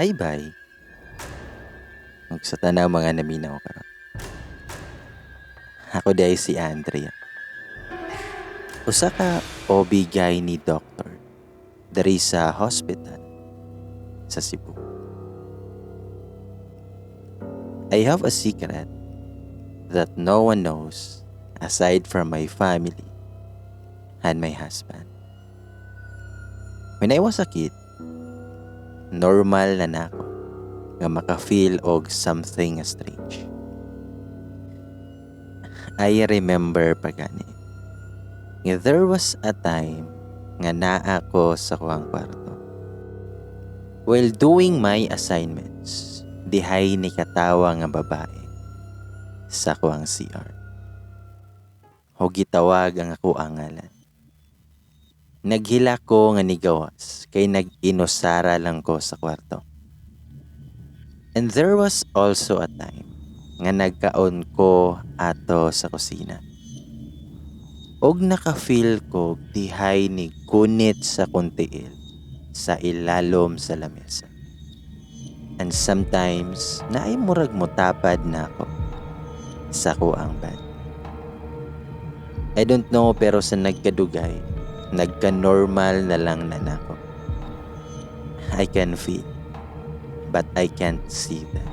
Hi, bye. Ug sa tanaw mga naminaw karon. Ako diay si Andrea. Usa ka OB-GYN doctor diri sa hospital sa Cebu. I have a secret that no one knows aside from my family and my husband. When I was a kid, normal na nako nga maka-feel og something strange. I remember pa gani nga there was a time nga naa ko sa kuang kwarto. While doing my assignments, dihay ni katawa nga babae sa kuang CR. O gitawag ang ako ang ngalan. Naghila ko nga nigawas kay nag-inusara lang ko sa kwarto. And there was also a time nga nagkaon ko ato sa kusina. Og naka-feel ko dihay ni gunit sa kong tiil sa ilalom sa lamesa. And sometimes naay murag motapad nako sa kuang bed. I don't know, pero sa nagkadugay, nagka-normal na lang na nako. I can feel, but I can't see them.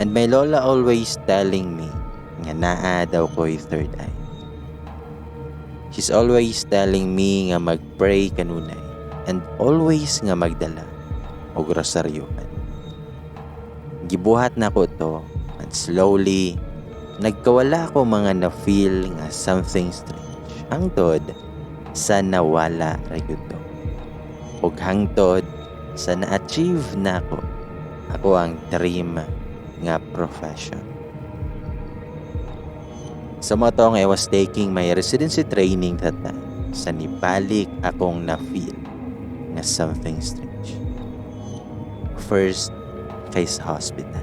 And my lola always telling me nga naa daw ko'y third eye. She's always telling me nga mag-pray kanunay and always nga magdala og rosaryohan. Gibuhat nako to and slowly nagkawala ko mga na-feel nga something strange. Hangtod sa nawala ra gyud to. Ug hangtod sa na-achieve nako ako ang dream nga profession. Sa mao to nga I was taking my residency training that time sa nibalik akong na-feel nga something strange. First, kay sa hospital.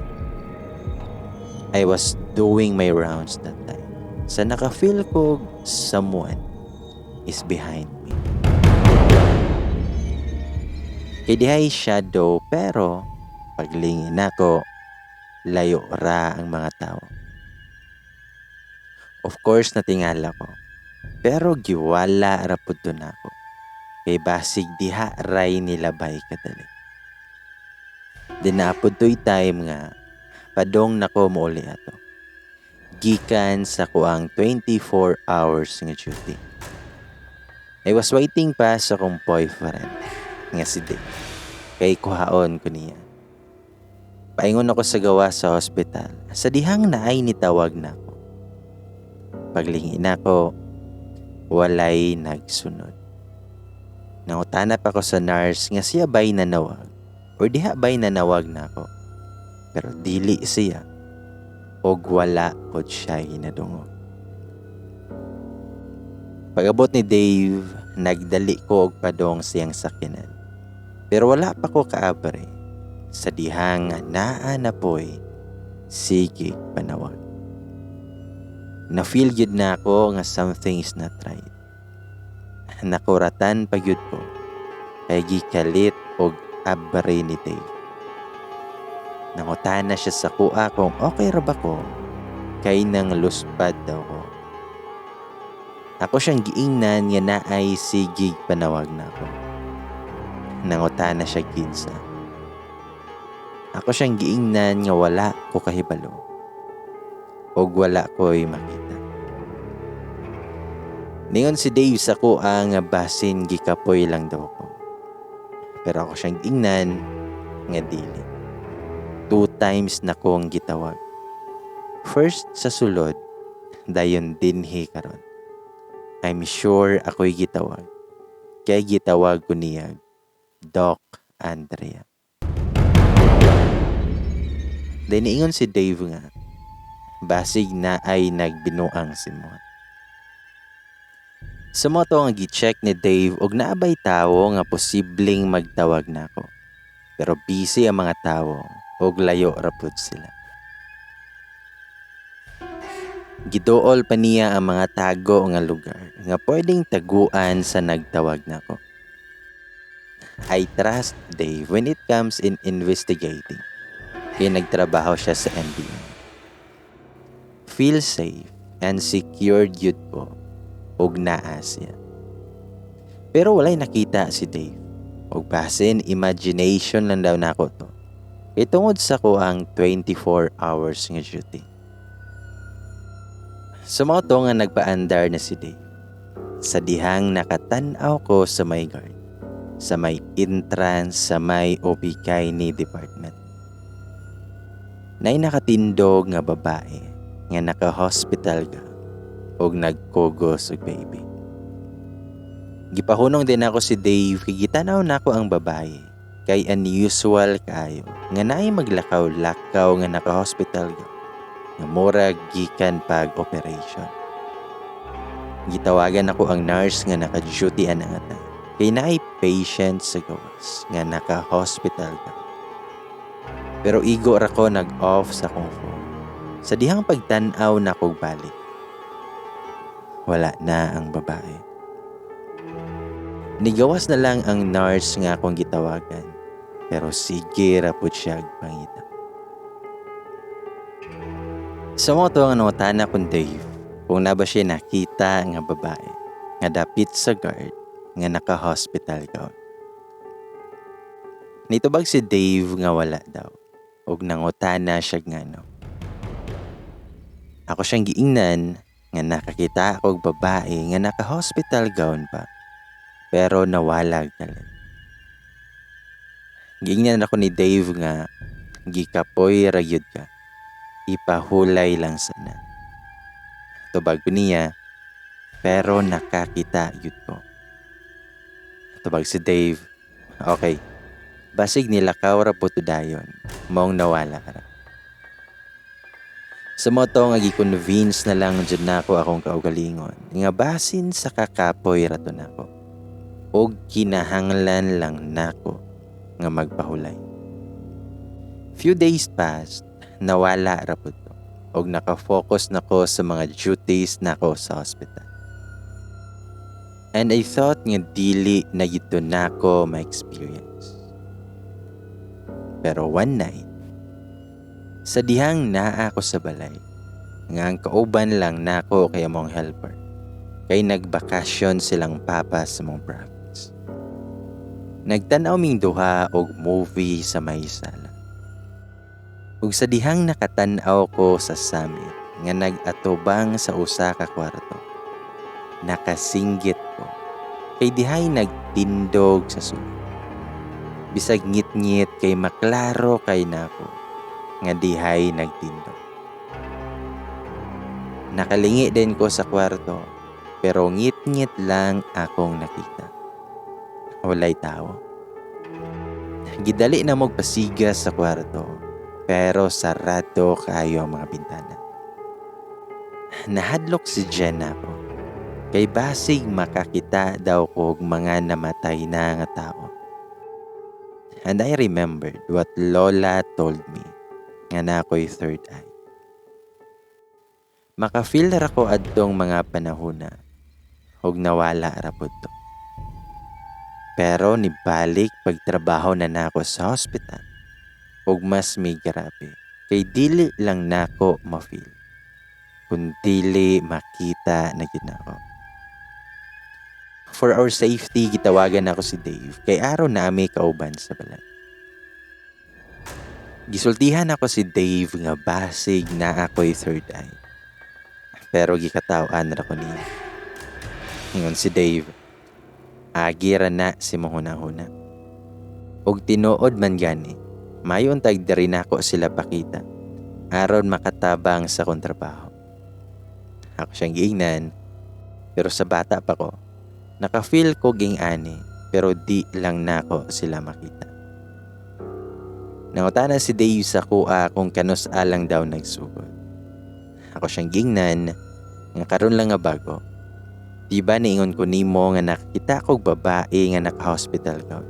I was doing my rounds that time. Sa naka-feel ko someone is behind me. Kay dihay shadow, pero paglingin nako, layo ra ang mga tao. Of course, natingala ko. Pero giwala ra pud to nako. Kay basig diha ray nilabay kadali. Dinapod to'y time nga padong nako mouli ato. Gikan sa kuang 24 hours nga duty. I was waiting pa sa akong boyfriend nga si Dave. Kay kuhaon ko niya. Paingon ako sa gawa sa hospital. Sa dihang naay nitawag nako. Paglingin ako, walay nagsunod. Nangutana pa ko sa nurse nga siya ba'y nanawag or diha ba'y nanawag nako. Pero dili siya og wala pod siya hinadungog. Pag-abot ni Dave, nagdali ko og padong siyang sakyanan. Pero wala pa ko kaabre sa dihang naa na po'y sige panawag. Na-feel gyud na ako nga something is not right. Nakuratan pa gyud ko kay gikalit og abre ni Dave. Nangutana siya sa kuha kung okay ra ba ko kay nang luspad daw ko. Ako siyang giingnan nga naay sigig panawag nako. Nangutana siya kinsa. Ako siyang giingnan nga wala ko kahibalo og wala ko'y makita. Ningon si Dave sa kuha nga basin gikapoy lang daw ko. Pero ako siyang giingnan nga dili. 2 times na kong gitawag. First sa sulod, dayon dinhi karon. I'm sure ako'y gitawag. Kaya gitawag ko niya, Doc Andrea. Then niingon si Dave nga, basig na ay nagbinuang si Mon. Sa mo to nga gi-check ni Dave og naabay tawo nga posibleng magtawag nako. Pero busy ang mga tawo og layo ra pud sila. Giduol pa niya ang mga tago nga lugar nga pwedeng taguan sa nagtawag nako. I trust Dave when it comes in investigating. Kay nagtrabaho siya sa NBI. Feel safe and secured yun ko og naa siya. Pero walay nakita si Dave. Og basin imagination lang daw nako to. Kay tungod sa ko ang 24 hours nga duty. So mao to nga nagpaandar na si Dave. Sa dihang nakatan-aw ko sa may guard, sa may entrance sa may OB-GYN department. Nay nakatindog nga babae nga naka-hospital gown og nagkugos og baby. Gipahunong din ako si Dave kay gitanaw nako ang babae kay unusual kaayo nga naay maglakaw-lakaw nga naka-hospital gown nga murag gikan pag operation. Gitawagan ako ang nurse nga naka-duty ana nga time kay naay patient sa gawas nga naka-hospital gown. Pero igo ra ko nag-off sa akong phone. Sa dihang pagtan-aw nako balik, wala na ang babae. Nigawas na lang ang nurse nga akong gitawagan, pero sige ra pud siya pangita. Sa mao to nga nangutana kong Dave kung na ba siya nakita nga babae nga dapit sa guard nga naka-hospital gown. Nitubag si Dave nga wala daw ug nangutana siya ngano. Ako siyang giingnan nga nakakita ako og babae nga naka-hospital gown pa pero nawala kalit. Giingnan ako ni Dave nga gikapoy ra gyud ka. Ipahulay lang sana. Tubag ko niya pero nakakita gyud ko. Tubag si Dave, okay, basig nilakaw ra po to dayon, maong nawala ra. Sa mao to nga gi-convince na lang jud nako akong kaugalingon nga basin sa kakapoy ra to nako og kinahanglan lang nako nga magpahulay. Few days passed, nawala ra pud to og naka-focus nako sa mga duties nako sa hospital. And I thought nga dili na gyud to nako ma-experience. Pero one night, sa dihang naa ako sa balay, nga ang kauban lang nako kay among helper, kay nagbakasyon silang papa sa mong province. Nagtan-aw ming duha og movie sa may sala. Ug sa dihang nakatan-aw ko sa summit nga nag-atubang sa usa ka kwarto, nakasinggit ko kay dihay nagtindog sa sulod. Bisag ngit-ngit kay maklaro kay nako nga dihay nagtindog. Nakalingi din ko sa kwarto pero ngit-ngit lang akong nakita. Walay tao. Gidali na mog pasiga sa kwarto pero sarado kaayo ang mga bintana. Nahadlok si Jen ako kay basig makakita daw kog mga namatay na nga tao. And I remembered what Lola told me nga naa ko'y third eye. Maka-feel ra ko adtong mga panahona ug nawala ra pud to. Pero nibalik pagtrabaho na nako sa hospital ug mas may grabe kay dili lang nako ma-feel kun dili makita na gyud nako. For our safety, gitawagan nako si Dave kay aron nami kauban sa balay. Gisultihan ako si Dave nga basig na ako'y third eye. Pero gikataw-an ra ko niya. Ingon si Dave, agi ra na si mahuna-huna. Og tinuod man gani, mayon tag diri nako sila pakita aron makatabang sa akong trabaho. Ako siyang giingnan, pero sa bata pa ko, naka-feel ko ging ani, pero di lang nako sila makita. Nangutana si Dave sa kuha kung kanus alang daw nagsugod. Ako siyang gingnan, nga karon lang nga bago. Di ba niingon ko nimo nga nakakita kog babae nga naka-hospital gown?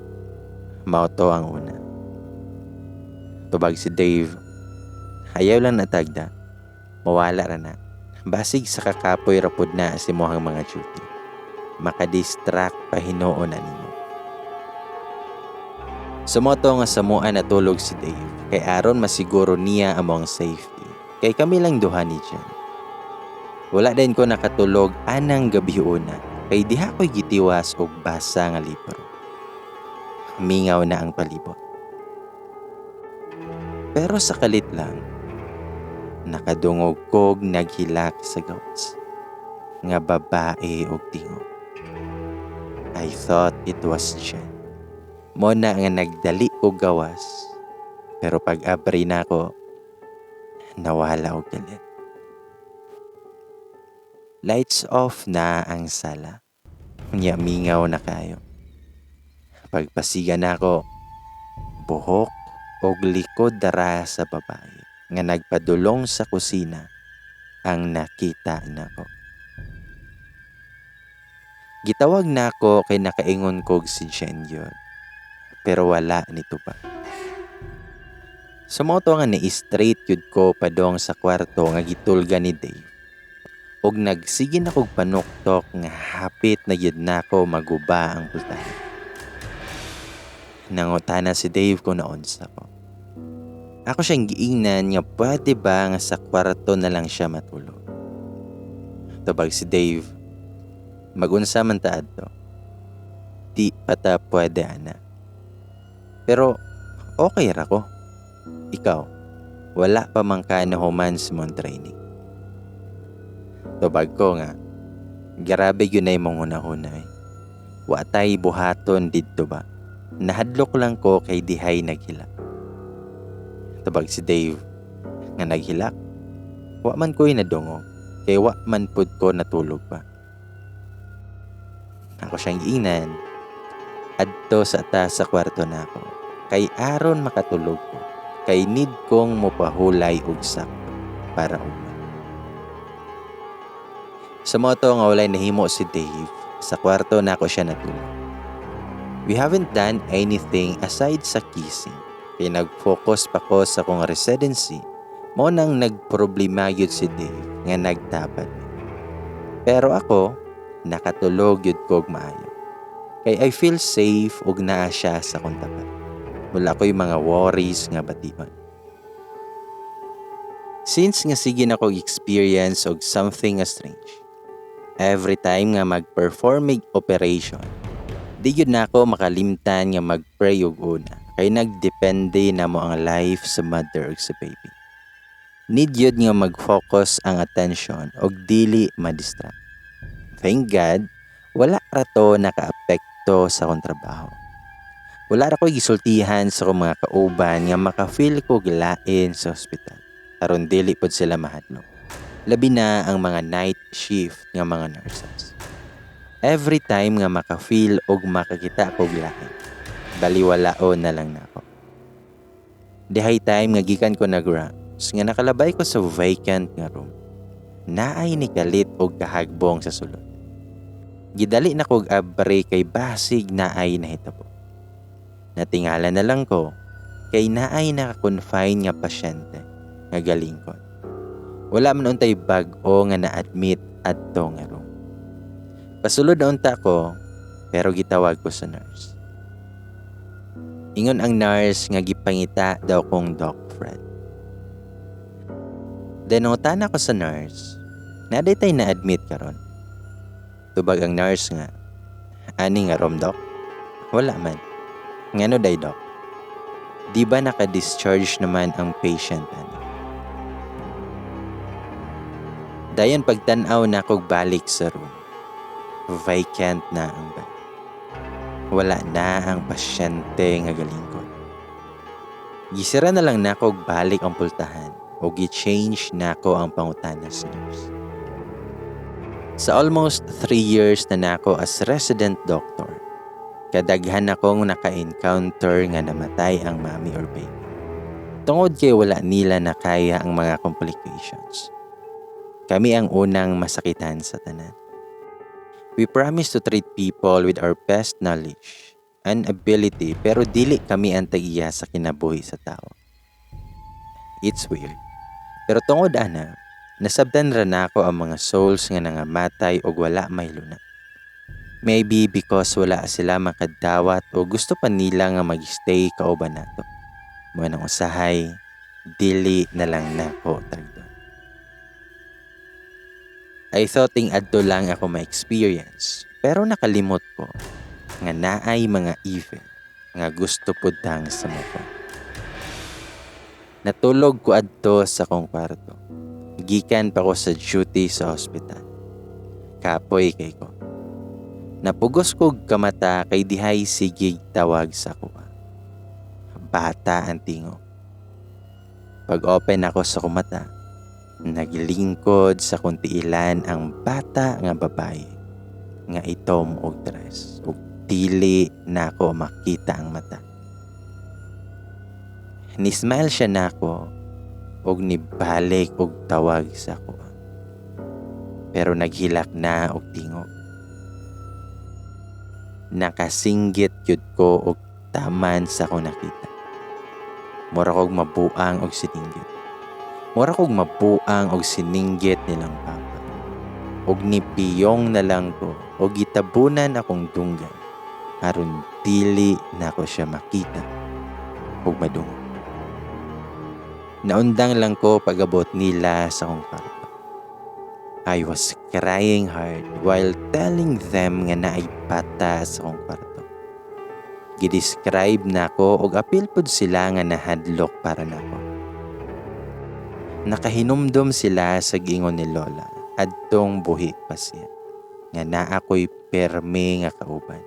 Mao to ang una. Tubag si Dave, ayaw lang natagda, mawala ra na. Basig sa kakapoy ra pud na si mohang mga duty. Makadistract pa hinuon na nimo. Sa mao to nga sa amoa natulog si Dave kay aron masiguro niya among safety kay kami lang duha ni Jen. Wala din ko nakatulog anang gabiuna kay diha ko'y gitiwas og basa nga libro. Mingaw na ang palibot. Pero sa kalit lang, nakadungog kog naghilak sa gawas nga babae og tingog. I thought it was Jen. Mao na nga nagdali og gawas. Pero pag abri nako, nawala og kalit. Lights off na ang sala. Nya mingaw na kayo. Pagpasiga nako, buhok og likod dara sa babae nga nagpadulong sa kusina ang nakita nako. Gitawag nako kay nakaingon kog si Jen yun. Pero wala nito ba. Sa mao to nga ni-straight yun ko padong sa kwarto nga gitulga ni Dave. Og nagsige na kog panuktok nga hapit na gyud nako maguba ang pultahan. Nangutana si Dave kung naunsa ko. Ako siyang giingnan nga pwede ba nga sa kwarto na lang siya matulog. Tubag si Dave, magunsa man ta adto. Di pa ta pwede ana. Pero okay ra ko. Ikaw, wala pa man ka nahuman sa mong training. Tubag ko nga, grabe yun ay mong hunahunay. Wa tay buhaton didto ba? Nahadlok lang ko kay dihay naghilak. Tubag si Dave nga naghilak. Wa man ko'y nadungog, kay wa man pud ko natulog pa. Ako siyang giingnan, adto sa ta sa kwarto nako. Kay aron makatulog ko, kay need kong mopahulay og sakto para ugma. Sa mao to nga walay nahimo si Dave, sa kwarto nako siya natulog. We haven't done anything aside sa kissing. Kay nag-focus pa ko sa akong residency, mao nang nagproblema gyud si Dave nga nagtabad. Pero ako, nakatulog gyud kog maayo. Kay I feel safe ug naa siya sa akong tapat. Wala ko'y mga worries nga bation. Since nga sige na kog experience og something nga strange, every time nga mag-perform mig operation, di gyud nako makalimtan nga mag-pray og una kay nagdepende na mo ang life sa mother ug sa baby. Need yun nga mag-focus ang attention og dili ma-distract. Thank God, wala ra to naka-apekto sa akong trabaho. Wala ra ko'y gisultihan sa akong mga kauban nga maka-feel ko lain sa ospital aron dili pod sila mahadlok. Labi na ang mga night shift nga mga nurses. Every time nga maka-feel og makakita kog lain, baliwalaon na lang nako. Dihay time nga gikan ko nag-rounds nga nakalabay ko sa vacant nga room. Naay ni kalit og kahagbong sa sulod. Gidali na kog abre kay basig naay nahitabo. Natingala na lang ko kay naay naka-confine nga pasyente nga galingkod. Wala man untay bag-o nga na-admit adto nga room. Pasulod na unta ko pero gitawag ko sa nurse. Ingon ang nurse nga gipangita daw kong Doc Fred. Then nangutana ko sa nurse, naa diay tay na-admit karon. Tubag ang nurse nga, ani nga room, Doc? Wala man. Ngano day, Doc? Di ba naka-discharge naman ang patient ani? Dayon pagtan-aw na kog balik sa room, vacant na ang bed. Wala na ang pasyente nga galingkod. Gisira na lang nako og balik ang pultahan o gi-change nako ang pangutana sa nurse. Sa almost 3 years na nako as resident doctor, kadaghan akong naka-encounter nga namatay ang mommy or baby. Tungod kay wala nila nakaya ang mga complications. Kami ang unang masakitan sa tanan. We promise to treat people with our best knowledge and ability pero dili kami ang tag-iya sa kinabuhi sa tao. It's weird. Pero tungod ana, nasabtan ra nako ang mga souls nga nangamatay og wala may luna. Maybe because wala sila makadawat o gusto pa nila nga mag-stay kauban nato. Mao nang usahay, dili na lang nako tagdon. I thought ting adto lang ako ma-experience, pero nakalimot ko nga naay mga evil nga gusto pud tang samukon. Natulog ko adto sa akong kwarto. Gikan pa ko sa duty sa hospital. Kapoy kay ko. Napugos kog kamata kay dihay sigig tawag sa akoa. Bata ang tingog. Pag open ako sa kumata, naglingkod sa kong tiilan ang bata nga babae nga itom og dress ug dili nako makita ang mata. Ni-smile siya nako og nibalik og tawag sa ako. Pero naghilak na og tingog. Nakasinggit gyud ko og taman sa akong nakita. Mura kog mabuang og sininggit. Mura kog mabuang og sininggit nilang papa. Og nipiyong na lang ko og gitabunan akong dunggan aron dili nako siya makita ug madungog. Naundang lang ko pag-abot nila sa akong kwarto. I was crying hard while telling them nga naay bata sa akong kwarto. Gidescribe nako og apil pud sila nga nahadlok para nako. Nakahinumdom sila sa giingon ni Lola adtong buhi pa siya nga naa ko'y perme nga kauban.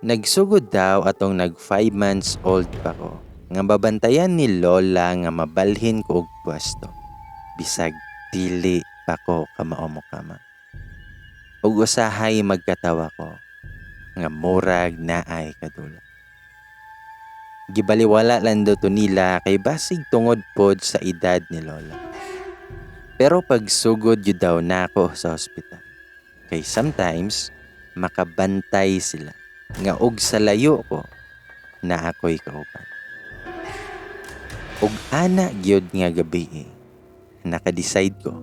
Nagsugod daw atong nag 5 months old pa ko nga babantayan ni Lola nga mabalhin ko og pwesto bisag dili pa ko kamao mokama. Ug usahay magkatawa ko nga murag naay kadula. Gibaliwala lang daw to nila kay basig tungod pod sa edad ni Lola. Pero pagsugod yun daw nako sa ospital. Kay sometimes makabantay sila nga og sa layo ko na ako'y kauban. Og ana gyud nga gabi, naka-decide ko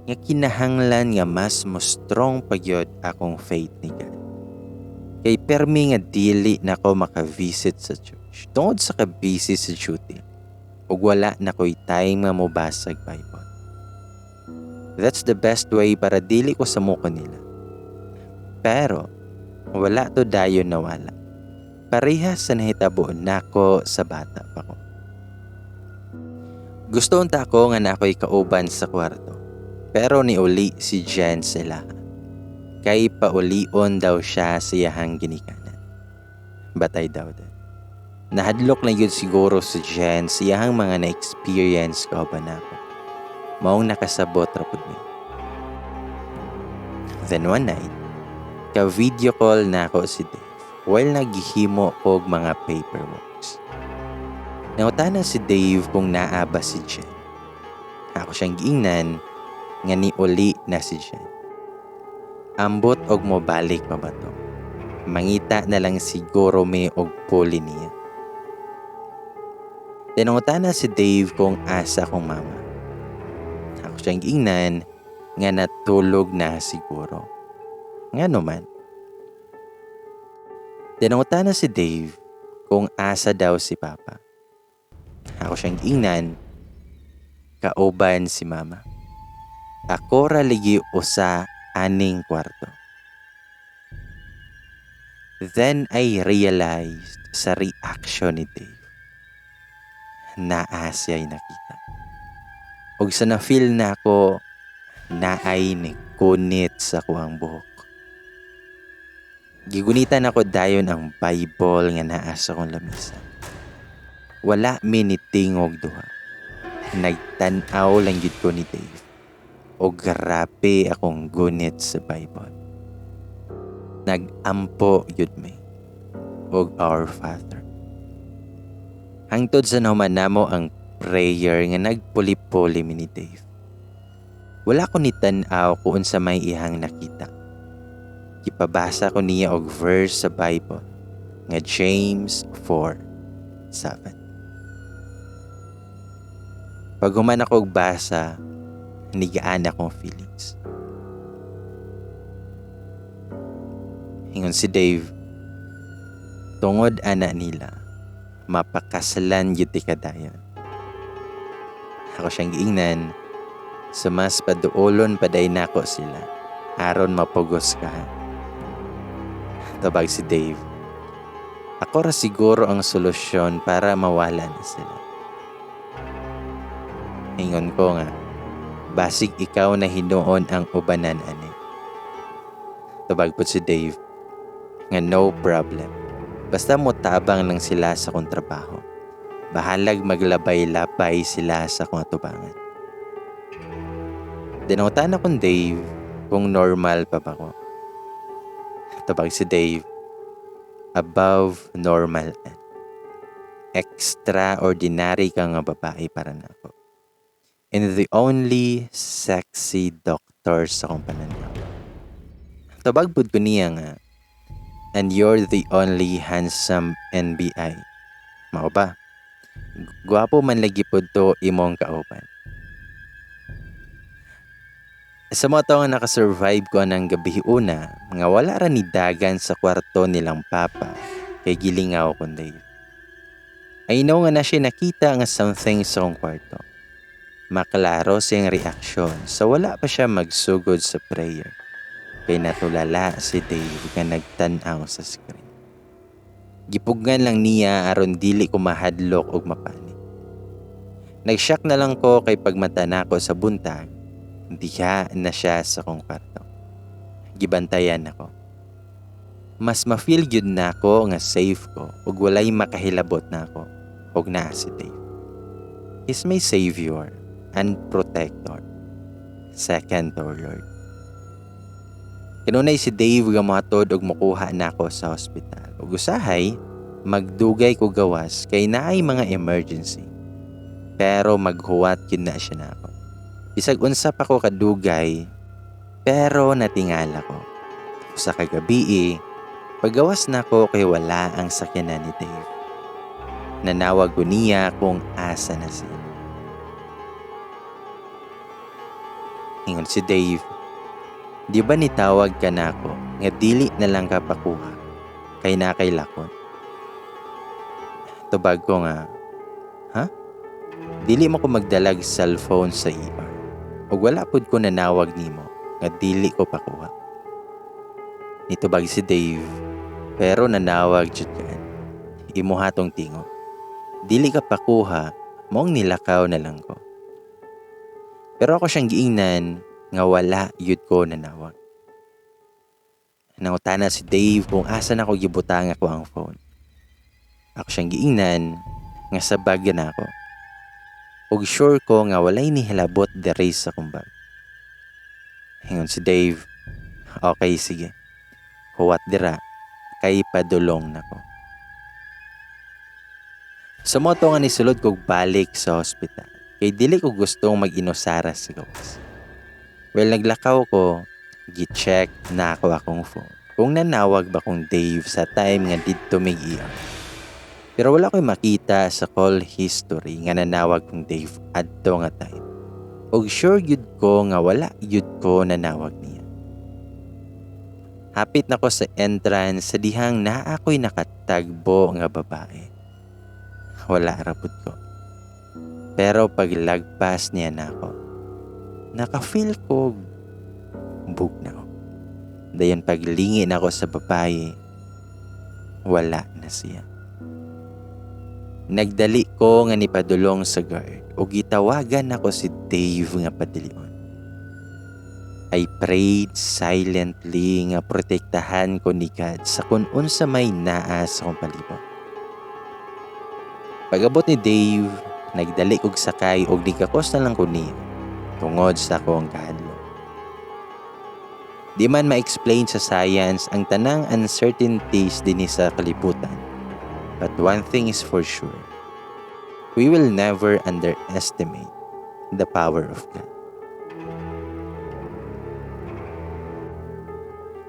nga kinahanglan nga mas mo strong pa gyud akong faith ni God. Kay permi nga dili na ko maka-visit sa church tungod sa ka-busy sa duty ug wala na ko'y time nga mobasag Bible. That's the best way para dili ko samukon nila. Pero wala to dayon nawala. Parehas sa nahitabo nako sa bata pa ko. Gusto unta ako nga na ako'y kauban sa kwarto. Pero niuli si Jen sila. Kay paulion daw siya sa iyahang ginikanan. But I doubt it. Nahadlok na yun siguro si Jen sa iyahang mga na-experience kauban nako. Maong nakasabot ra pud mi. Then one night, ka-video call nako si Dave while naghihimo og mga paperworks. Nangutana si Dave kung naa ba si Jen. Ako siyang giingnan nga niuli na si Jen. Ambot og mobalik pa ba to? Mangita na lang siguro mi og puli niya. Tinangutana si Dave kung asa akong mama. Ako siyang giingnan nga natulog na siguro. Ngano man. Tinangutana si Dave kung asa daw si Papa. Ako siyang giingnan, kauban si Mama. Ako ra ligi usa aning kwarto. Then I realized sa reaction ni Dave. Naa siya'y nakita. Og sa na-feel na ako, naay ni kunit sa kuang buhok. Gigunitan ako dayon ang Bible nga naa sa akong lamisa. Wala mi ni tingog duha. Nagtan-aw lang gyud ko ni Dave. O grabe akong gunit sa Bible. Nag-ampo gyud mi og Our Father. Hangtod sa nahuman namo ang prayer nga nagpuli-puli mi ni Dave. Wala ko ni tan-aw kung unsa may iyang nakita. Gipabasa ko niya og verse sa Bible nga James 4:7. Pag human ako og basa, nigaan akong feelings. Ingon si Dave, tungod ana nila, mapakasalan gyud ti kadayon. Ako siyang giingnan, so mas paduolon paday nako sila, aron mapugos ka. Tubag si Dave, ako ra siguro ang solusyon para mawala na sila. Ingon ko nga, basig ikaw na hinuon ang ubanan ani. Tubag pud si Dave, nga no problem. Basta mo tabang lang sila sa kong trabaho. Bahalag maglabay-labay sila sa kong atubangan. Dinangutan akong Dave kung normal pa ba ko. Tubag si Dave, above normal and extraordinary ka nga babae para nako. And the only sexy doctor sa akong pananaw. Tubag pud ko niya nga, and you're the only handsome NBI. Mao ba? Gwapo man lagi pud to imong kauban. Sa mo to nga nakasurvive ko ng gabi una, nga wala ra ni dagan sa kwarto nilang papa kay gilingaw kon Dave. I know nga na siya nakita nga something sa akong kwarto. Maklaro siyang reaksyon sa wala pa siya magsugod sa prayer. Kay natulala si Dave nga nagtan-aw sa screen. Gipugngan lang niya aron dili ko mahadlok og mapanik. Nag-shock na lang ko kay pagmata nako sa buntag, diha na siya sa akong kwarto. Gibantayan ako. Mas ma-feel gyud nako nga safe ko ug walay makahilabot nako og naa si Dave. He's my savior and protector. Second to our Lord. Kanunay si Dave nga mohatod og mokuha nako sa hospital. Ug usahay, magdugay ko gawas kay naay mga emergency. Pero maghuwat gyud na siya nako. Bisag unsa pa ko kadugay, pero natingala ko. Sa kagabi, pagawas nako kay wala ang sakyanan ni Dave. Nanawag ko niya kung asa na siya. Ingon si Dave, di ba nitawag ka nako nga dili na lang ka pakuha kay nakailakon? Tubag ko nga, ha? Dili mo ko magdalag cellphone sa ER. Ug wala pud ko nanawag nimo nga dili ko pakuha. Nitubag si Dave, pero nanawag jud ka. Imuha tong tingo. Dili ka pakuha, maong nilakaw na lang ko. Pero ako siyang giingnan nga wala yud ko nanawag. Nangutana si Dave kung asa na ko gibutang ako ang phone. Ako siyang giingnan nga sa bag na ako. Ug sure ko nga walay nihilabot diri sa akong bag. Ingon si Dave, okay sige. Huwat dira kay padulong nako. Sa moto nga nisulod kog balik sa hospital. Kay dili ko gustong mag-inusara sa gawas. Well, naglakaw ko, gi-check na ako akong phone. Kung nanawag ba kong Dave sa time nga didto mig ER. Pero wala ko'y makita sa call history nga nanawag kong Dave adto nga time. Og sure gyud ko nga wala gyud ko nanawag niya. Hapit na ko sa entrance sa dihang naa ko'y nakatagbo nga babae. Wala ra pud ko. Pero paglagpas niya nako, naka-feel ko bugnaw. Dayon paglingi nako sa babae, wala na siya. Nagdali ko nga nipadulong sa guard ug gitawagan nako si Dave nga padilion. I prayed silently nga protektahan ko ni God sa kung unsa may naa sa akong palibot. Pag-abot ni Dave, nagdali kog sakay og nigakos na lang ko niya tungod sa akong kahadlok. Di man ma-explain sa science ang tanang uncertainties dinhi sa kalibutan. But one thing is for sure, we will never underestimate the power of God.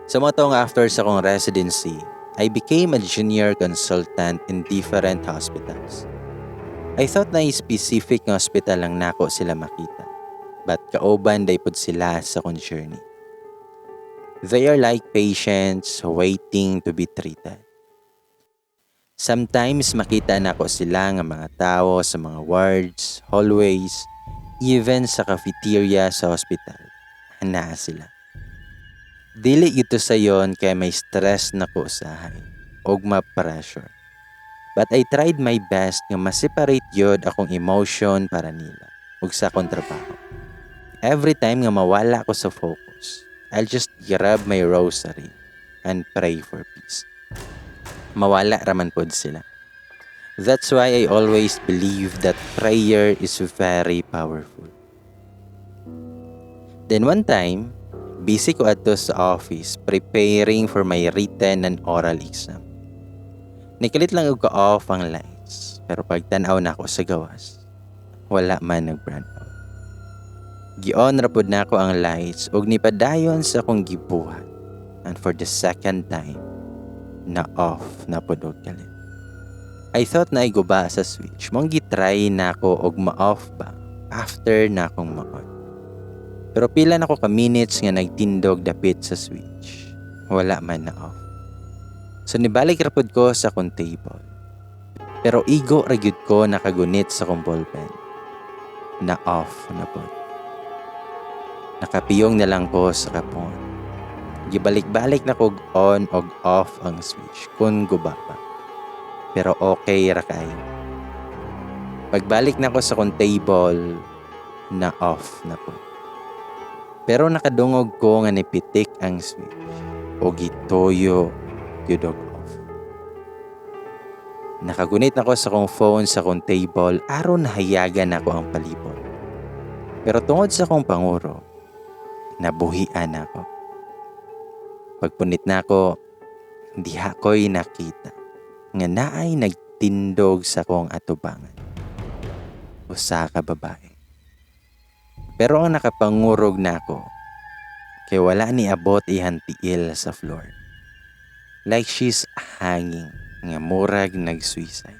Sa mga taong after sa akong residency, I became a junior consultant in different hospitals. I thought na specific nga hospital lang nako sila makita. But kauban day pud sila sa akong journey. They are like patients waiting to be treated. Sometimes makita nako sila nga mga tao sa mga wards, hallways, even sa cafeteria sa hospital. Naa sila. Dili ito sayon kay may stress na ko usahay og ma-pressure. But I tried my best nga ma-separate yod akong emotion para nila ug sa akong trabaho. Every time nga mawala ko sa focus, I'll just grab my rosary and pray for peace. Mawala raman pod sila. That's why I always believe that prayer is very powerful. Then one time, busy ko adto sa office preparing for my written and oral exam. Nikalit lang og ka-off ang lights, pero pagtan-aw nako sa gawas, wala man nag-brown out. Gi-on ra pod nako ang lights ug nipadayon sa akong gibuhat. And for the second time, na-off na pod og kalit. I thought naay guba sa switch. Maong gitry nako og ma-off ba after na akong ma-on. Pero pila nako ka minutes nga nagtindog dapit sa switch, wala man na-off. So nibalik ra pod ko sa akong table. Pero igo ra gyud ko nakagunit sa akong ballpen. Na-off na pod. Nakapiyong na lang ko sa kapon. Gibalik-balik na kog on og off ang switch kung guba pa. Pero okay ra kaayo. Pagbalik nako sa akong table, na off na pod. Pero nakadungog ko nga nipitik ang switch o gituyo gyud og off. Nakagunit nako sa akong phone sa akong table aron hayagan nako ang palibot. Pero tungod sa akong panguro, nabuhian ako. Pagpunit nako, diha ko'y nakita nga naay nagtindog sa akong atubangan. Usa ka babae. Pero ang nakapangurog nako, kay wala ni abot iyang tiil sa floor. Like she's hanging, nga murag nag-suicide.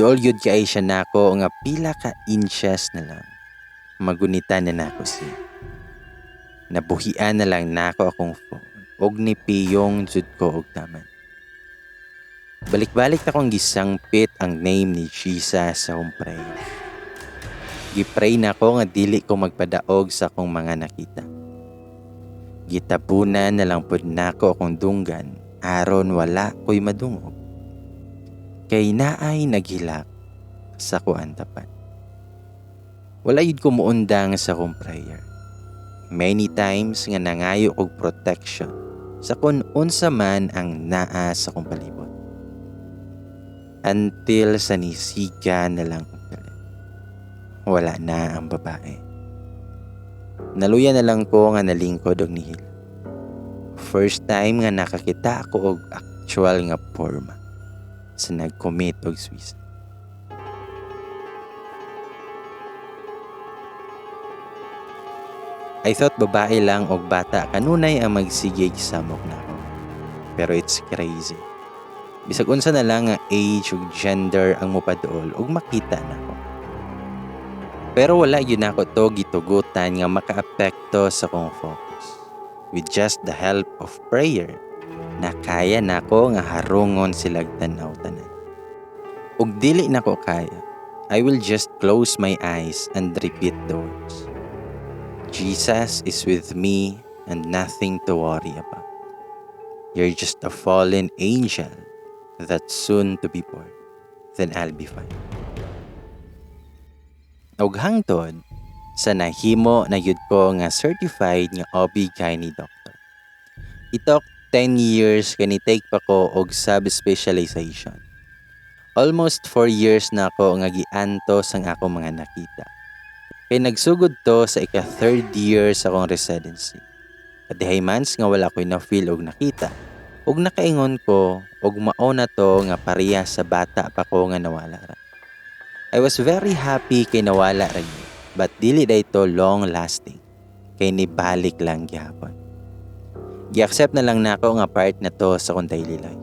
Dool yun kay siya nako nga pila ka inches na lang. Magunitan na nako siya. Nabuhian na lang nako akong phone og nipiyong jud ko og taman. Balik-balik na kong gisangpit ang name ni Jesus sa akong prayer. Gipray na ko nga dili ko magpadaog sa akong mga nakita. Gitabunan na lang pud nako akong dunggan aron wala ko'y madungog. Kay naay naghilak sa kuan tapat. Wala yun ko muundang sa akong prayer. Many times nga nangayo og protection sa kung unsa man ang naa sa akong palibot. Until sa nisiga na lang og kalit. Wala na ang babae. Naluya na lang ko nga nalingkod og nihil. First time nga nakakita ako og actual nga porma sa nag-commit og suicide. I thought babae lang og bata kanunay ang magsigig samok nako. Pero it's crazy. Bisag unsa na lang ang age ug gender ang mopaduol ug makita nako. Pero wala yun ako to gitugutan nga makaapekto sa kong focus. With just the help of prayer, nakaya nako nga harungon silag tan-aw tanan. Ug dili nako kaya, I will just close my eyes and repeat the words. Jesus is with me and nothing to worry about. You're just a fallen angel that's soon to be born. Then I'll be fine. Og hangtod sa nahimo na yun ko nga certified nga OB-GYN doctor. It took 10 years kani take pa ko og sub-specialization. Almost 4 years na ako nga giantos ang ako mga nakita. Kay nagsugod to sa ika-third year sa akong residency. Kadihay months nga wala ko'y na-feel og nakita. Og nakaingon ko og mao na to nga pareha sa bata pa ko nga nawala ra. I was very happy kay nawala ra yun, but dili day to long lasting kay nibalik lang gihapon. Gi-accept na lang nako nga part na to sa akong daily life.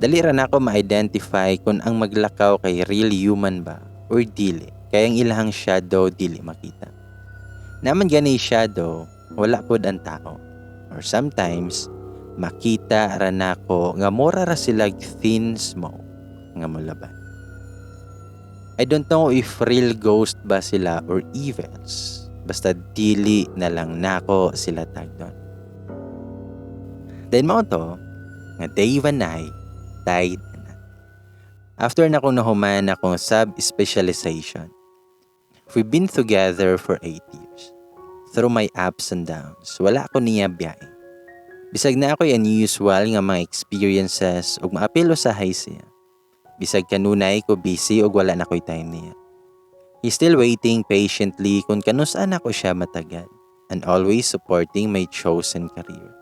Dali ra nako ma-identify kung ang maglakaw kay real human ba or dili, kay ang ilahang shadow dili makita. Naman gani shadow, wala pod ang tao. Or sometimes, makita ra nako nga mura ra sila thin smoke nga molaban. I don't know if real ghost ba sila or evils. Basta dili na lang nako sila tagdon. Then mao to, nga Dave and I tied na. After na akong nahuman akong sub-specialization, we've been together for 8 years. Through my ups and downs, wala ko niya biyahe. Bisag na ako'y unusual nga mga experiences ug maapil usahay siya. Bisag kanunay ko busy ug wala na ko'y time niya. He's still waiting patiently kung kanus-an ako siya matagad and always supporting my chosen career.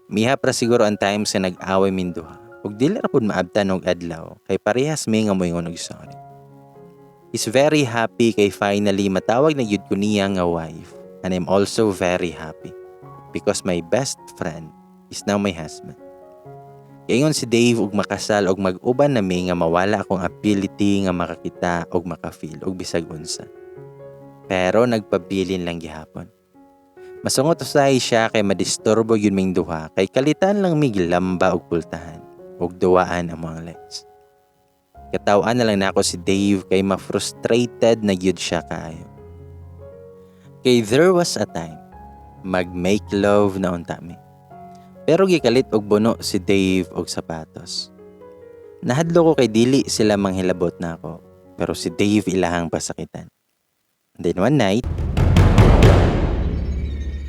Mihap ra siguro ang times nga nag-away min duha ug dili ra pud maabtan og adlaw kay parehas mi nga moingon og sorry. He's very happy kay finally matawag na gyud ko niya nga wife, and I'm also very happy because my best friend is now my husband. Kaingon si Dave og makasal og mag-uban nami nga mawala akong ability nga makakita og maka-feel og bisag unsa. Pero nagpabilin lang gihapon. Masungot usahay siya kay madisturbo yun ming duha kay kalitan lang mig lamba og pultahan og duwaan ang mga legs. Katawan na lang nako si Dave kay ma-frustrated na gyud siya kaayo. Kay there was a time mag-make love na unta mi. Pero gikalit og buno si Dave og sapatos. Nahadlo ko kay dili sila manghilabot nako, pero si Dave ilahang pasakitan. Then one night,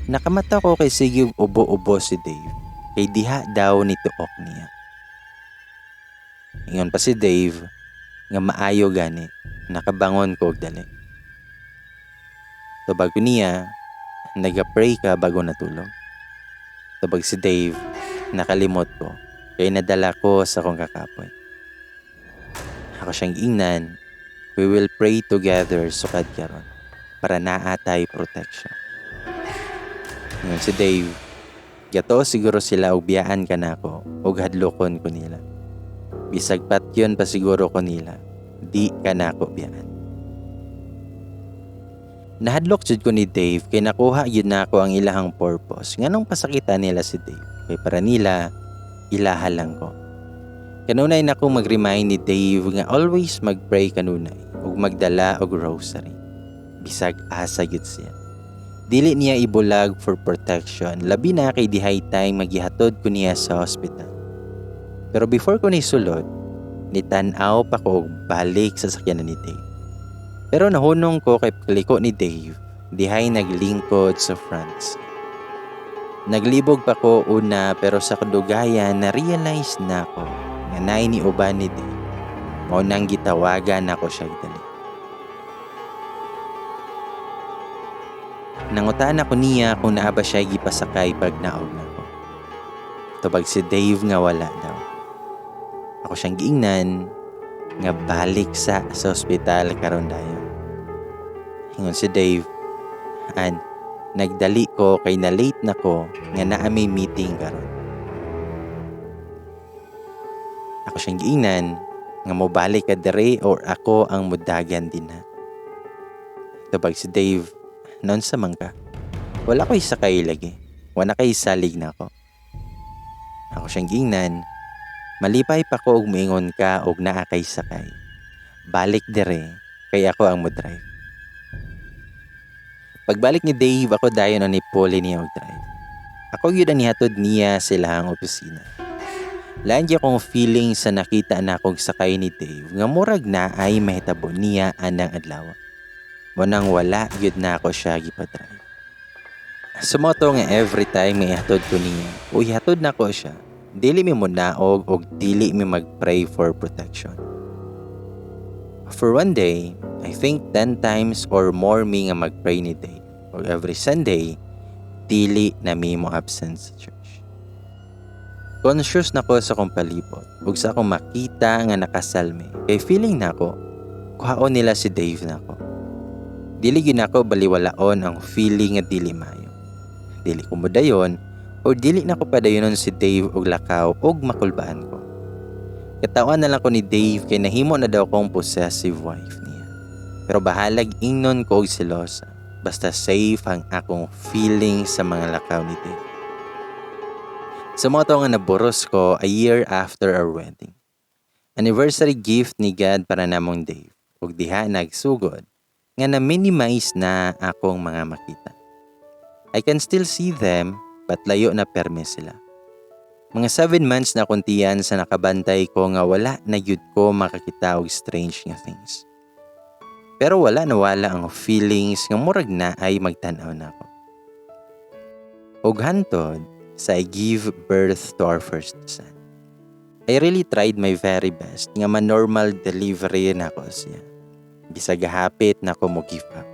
nakamata ko kay sige og ubo-ubo si Dave, kay diha daw ni tuok niya. Ingon pa si Dave nga maayo gani, nakabangon ko og dali. Tubag ko niya, naga-pray ka bago natulog. Tubag si Dave, nakalimot ko, kay nadala ko sa akong kakapoy. Ako siyang ingnan, we will pray together sukad karon para naa tay protection. Ingon si Dave, gato siguro sila og biyaan ka nako og hadlokon ko nila. Bisag patyon pa siguro ko nila, di ka nako biyaan. Nahadlok jud ko ni Dave kay nakuha gyud nako ang ilahang purpose nganong pasakitan nila si Dave. Kay para nila, ilaha lang ko. Kanunay nako mag-remind ni Dave nga always mag-pray kanunay ug magdala og rosary. Bisag asa gyud siya. Dili niya ibulag for protection, labi na kay dihay time magihatod ko niya sa hospital. Pero before ko ni sulod, nitan-aw pa ko og balik sa sakyanan ni Dave. Pero nahunong ko kay kaliko ni Dave, dihay naglingkod sa front seat. Naglibog pa ko una pero sa kadugayan na-realize na ko nga naay ni uban ni Dave. Mao nang gitawagan nako siya dali. Nangutaan ako niya kung naa ba siya gipasakay pag naog nako. Tubag si Dave nga wala daw. Ako siyang giingnan nga balik sa ospital karon dayon. Ingon si Dave, and nagdali ko kay na late na ko nga naa may meeting karon. Ako siyang giingnan nga mobalik ka dere or ako ang mudagan din ha. Tubag si Dave, noon sa mangka. Wala ko'y sakay lagi. Wala kay salig na ako. Ako siyang giingnan, malipay pa ko og moingon ka og naa kay sakay. Balik dere, kay ako ang mo-drive. Pagbalik ni Dave, ako dayon ang nipuli niya og drive. Ako gyud ang nihatod niya sa ilahang opisina. Lain gyud akong feeling sa nakita na akong sakay ni Dave nga murag na ay mahitabo niya anang adlaw. Munang wala gyud na ako siya gipa-drive. Sumoto nga every time nga ihatod ko niya o ihatod na ko siya, dili mi munaog og dili mi mag-pray for protection. For one day, I think 10 times or more mi nga mag-pray ni Dave. Og every Sunday, dili na mi mo absent sa church. Conscious na ko sa akong palibot ug sa akong makita nga nakasal mi. Kay feeling nako, kuhaon nila si Dave nako. Dili gyud nako baliwalaon ang feeling nga dili maayo. Dili ko modayon o dili nako padayonon si Dave og lakaw og makulbaan ko. Katawan na lang ko ni Dave kay nahimo na daw akong possessive wife niya. Pero bahalag ingnon ko og selosa. Basta safe ang akong feeling sa mga lakaw ni Dave. So mao to nga naburos ko a year after our wedding. Anniversary gift ni God para namong Dave. Ug diha nagsugod nga na-minimize na akong mga makita. I can still see them, but layo na perme sila. Mga 7 months na akong tiyan sa nakabantay ko nga wala na gyud ko makakita og strange nga things. Pero wala nawala ang feelings nga murag na ay magtan-aw na ako. Ug hantod sa I give birth to our first son. I really tried my very best nga ma-normal delivery nako siya. Bisag hapit na ko mo give up.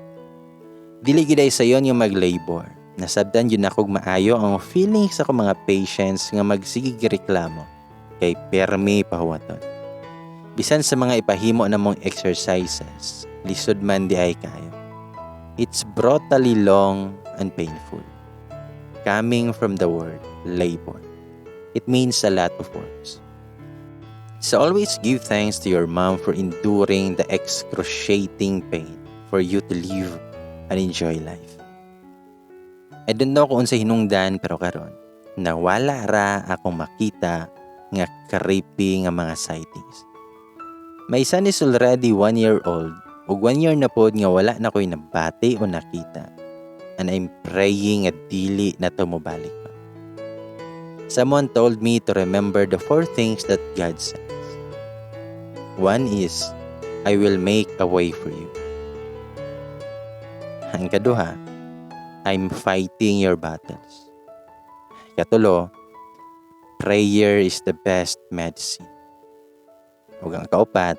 Dili gyud ay sayon nga mag-labor. Nasabtan gyud nako maayo ang feelings sa akong mga patients nga magsigig reklamo kay permi pahuwaton. Bisan sa mga ipahimo namong exercises, lisod man diay kayo. It's brutally long and painful. Coming from the word "labor." It means a lot of words. So always give thanks to your mom for enduring the excruciating pain for you to live and enjoy life. I don't know kung unsa hinungdan, pero karon nawala ra akong makita nga creepy nga mga sightings. My son is already 1 year old ug 1 year na pod nga wala na ko'y nabati o nakita. And I'm praying at dili na to mobalik pa. Someone told me to remember the four things that God says. One is, "I will make a way for you." Ang kaduha, "I'm fighting your battles." Katulo, "Prayer is the best medicine." Ug ang kaupat,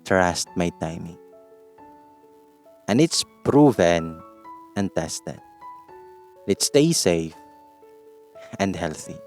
"Trust my timing." And it's proven and tested. Let's stay safe and healthy.